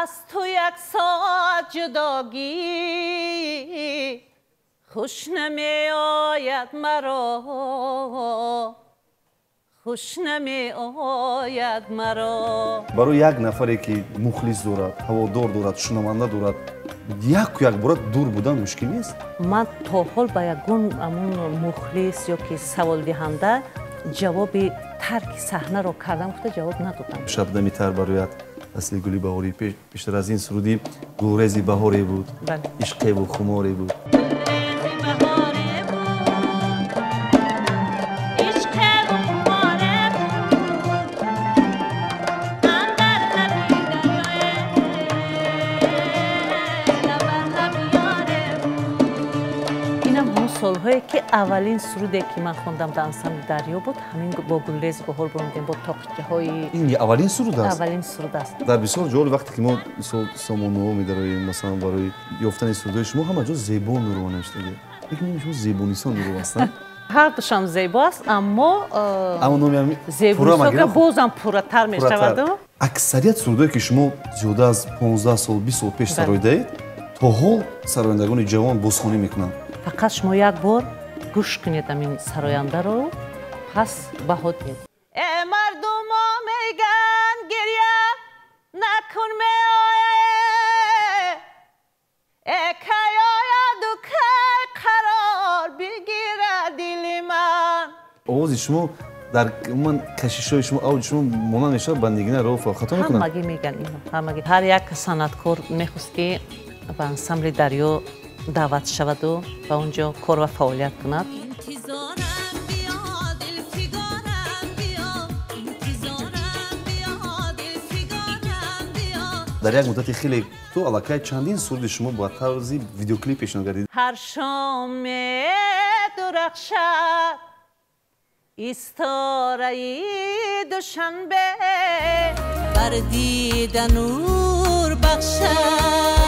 Аз ту як соат ҷудогӣ хуш намеояд маро, хуш намеояд маро. Барои як нафаре ки мухлис дорад, ҳаводор дорад, шунаванда дорад, яку якбора дур будан мушкил нест? Ман то ҳол ба ягон амун мухлис ё ки саволдиҳанда ҷавоби тарки саҳнаро кардам гуфта ҷавоб надодам. Шабнами тар барояд асли гули баҳорӣ, пештар аз ин суруди гулрези баҳоре буд, ишқеву хуморе буд. Солҳое ки аввалин суруде ки ман хондам дар ансамбли Дарё буд, ҳамин бо гулрези баҳор бурондем, бо тоқчаҳои. Ин аввалин суруд аст? Аввалин суруд аст. Дар бисёр ҷоҳо вақте ки мо мисол сомонаҳо медароем, масалан барои ёфтани сурудҳои шумо, ҳама ҷо Зебо Нурова навиштагӣ. Лекин шумо Зебонисон Нурова ҳастанд? Ҳар душам зебо аст, аммо аммо номи Зебонисока бозам пурратар мешавад. Аксарият сурудҳое ки шумо зиёда аз 15 сол, 20 сол пеш сароидаед, то ҳол сарояндагони ҷавон бозхонӣ мекунанд. Фақат шумо як бор гӯш кунед амин сарояндаро, пас баҳо диҳед. Э мардумо меган гиря накун меояе, э кай ояду кай қарор бигирад дили ман. Овози шумо дар умуман кашишҳои шумо, авҷи шумо монанд мешавад ба Нигина Раъуфова. Хато мекунам? Ҳамагӣ меган ино, ҳамагӣ. Ҳар як санъаткор мехост ки ба ансамбли Дарё даъват шаваду ба он ҷо кор ва фаъолият кунад. Дар як муддати хеле ту аллакай чандин суруди шумо ба тарзи видеоклип пешниҳод гардид. Ҳар шом медурахшад истораи Душанбе, бар дида нур бахшад.